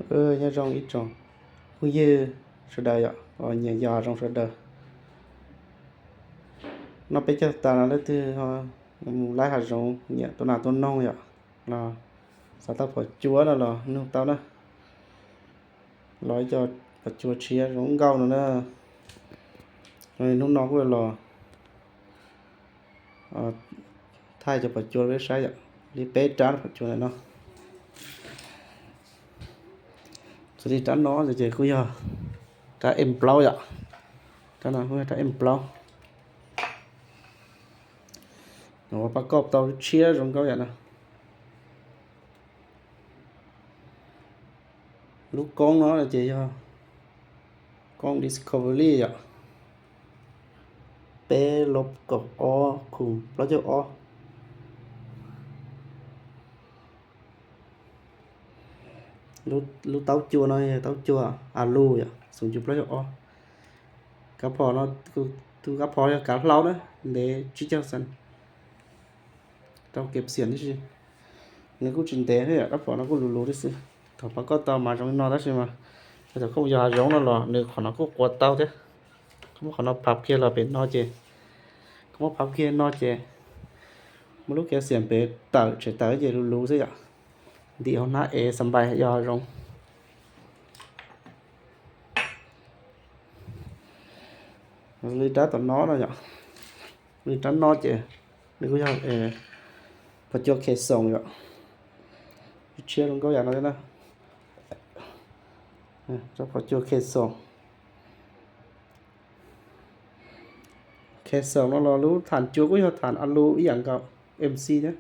Nyob zoo ib tsoom phooj ywg sawv daws yom, nyiam yos hav zoov sawv daws. Noj peb caug tas no leej twg ho mus laib hav zoov, nyiam tua nas tua noog yom, los xav tau phom cua no los nug tau na. Los ib co phom cua tshiab zoo nkauj no na. Hnub no kuj los thaij cov phom cua peb saib yom, li peb rab phom cua ntawm no. Xws li rab no ces kuj yog rab em plaub yom, rab no kuj yog rab em plaub. Ua pab koj tau tshiab zoo nkauj yom no. Lub koob no ces yog koob Discovery yom, peb lub kaum ob khum plaub caug ob. Lub taub cua no yog taub cua alu yom, xoom cuv plaub caug ob. Kav phom no, tus kav phom yog kav hlau na, ntev tsib caug xees, rau kev xiam tib si. Nws kuj tsis ntev thiab yom, kav phom no kuj luv luv tib si. Thaum pab koj tau mas zoo li no tab sis mas thaum koj mus yos hav zoov no los nws qhov no kuj quas tau thiab. Koj muab qhov no phab kiag los pem no ces, koj muab phab kiag no ces muaj lub kev xiam pem tawm tshem tawm ces luv luv xwb yom. Ntim hauv hnab ev xas npais yos hav zoov. Li rab tom no no yom, li rab no ces nws kuj yog phom cua khe xoom yom, tshiab zoo nkauj yam no thiab na. Rab phom cua khe xoom. Khe xoom no los lub tham cua kuj yog tham alu ib yam nkaus, MC thiab.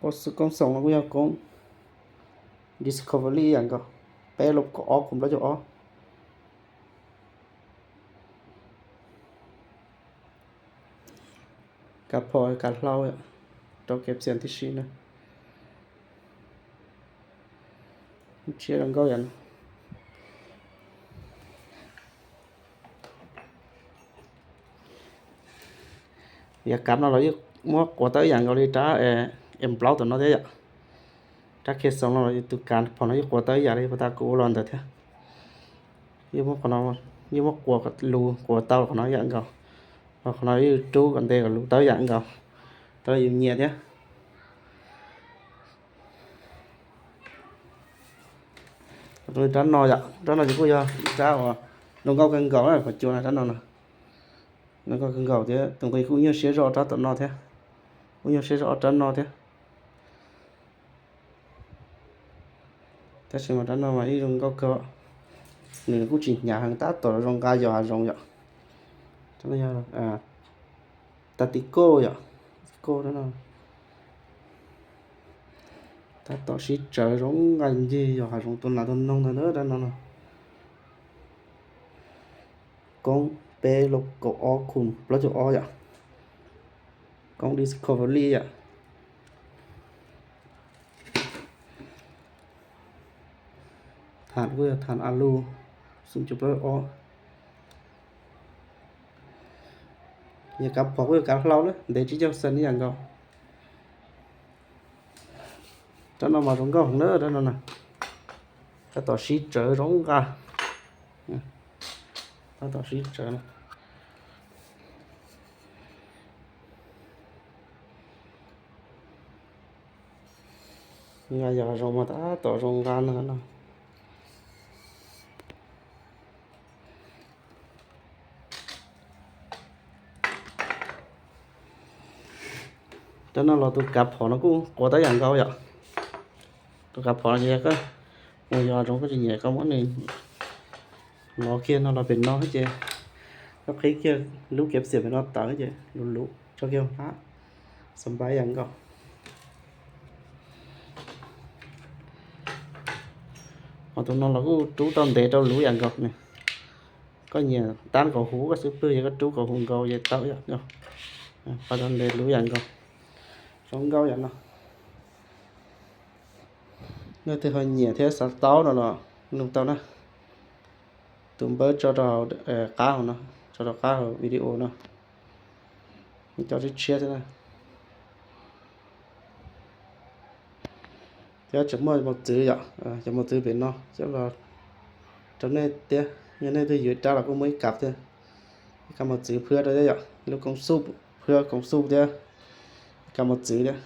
Koob xoom no kuj yog koob Discovery ib yam nkaus, peb lub kaum ob khum plaub caug ob. Kav phom kav hlau, rau kev xiam tib si na. Tshiab zoo nkauj yam no. Yav kav no los yeej muab quas tau ib yam nkaus li rab em plaub tom no thiab yom. Rab khe xoom no los tus kav phom no yeej quas tau ib yam li pas tas kuv ua los ntawd thiab. Yeej muab quas, yeej muab quas lus quas tau qhov no ib yam nkaus. Qhov no yeej rub kom ntev kom lus tau ib yam nkaus, tau yus nyiam thiab. Rab no yom, rab no ces kuj yog rab uas zoo nkauj kawg nkaus na, phom cua na, rab no na. Zoo nkauj kawg nkaus thiab, tus nqi kuj nyuaj siab zog rab tom no thiab, kuj nyuaj siab zog ob rab no thiab. Tab sis mas rab no mas ib zoo nkauj kawg, nws kuj tsis hnyav heev, tab tom zoo nqa yos hav zoov yom. Rab no yog Tactical yom, Tactical rab no. Tab tom sib tsawv zoo nqa ncig yos hav zoov tua nas tua noog ntag rab no no. Koob peb lub kaum ob khum plaub caug ob yom. Koob Discovery yom. Tham kuj yog tham alu, xoom cuv plaub caug ob. Yog kav phom kuj yog kav hlau na, ntev tsib caug xees ib yam nkaus. Rab no mas zoo nkauj heev na, rab no na. Tab tom sib tsawv zoo nqa. Tab tom sib tsawv na. Nqa yos hav zoov mas tab tom zoo nqa na no. Rab no los tus kav phom no kuj quas tau yam nkaus yom. Tus kav phom no ces yog koj mus yos hav zoov koj tsis nyiam koj muab nws lov kiag no los pem no ces koj qhib kiag lub kev xiam pem no tawm ces luv luv tso kiag hlab, xas npais yam nkaus. Ho tus no los kuj rub tau ntev rau luv yam nkaus. Koj nyiam tab kaum huv koj xub pwg ces koj rub kaum huv nkaus ces tau yom. Qhov tau ntev luv yam nkaus, zoo nkauj yam no. Leej twg ho nyiam thiab xav tau no los nug tau na. Tus npawb tso rau qab hauv no, tso rau qab hauv video no. Cov tshiab tshiab thiab na. Peb tseem muaj mos txwv yom, cov mos txwv pem no coj los rau nej thiab, yog nej twg yuav rab los kuj muaj ib kab thiab. Ib kab mos txwv phwab rau thiab yom, lub koob xub, phwab koob xub thiab, ib kab mos txwv thiab.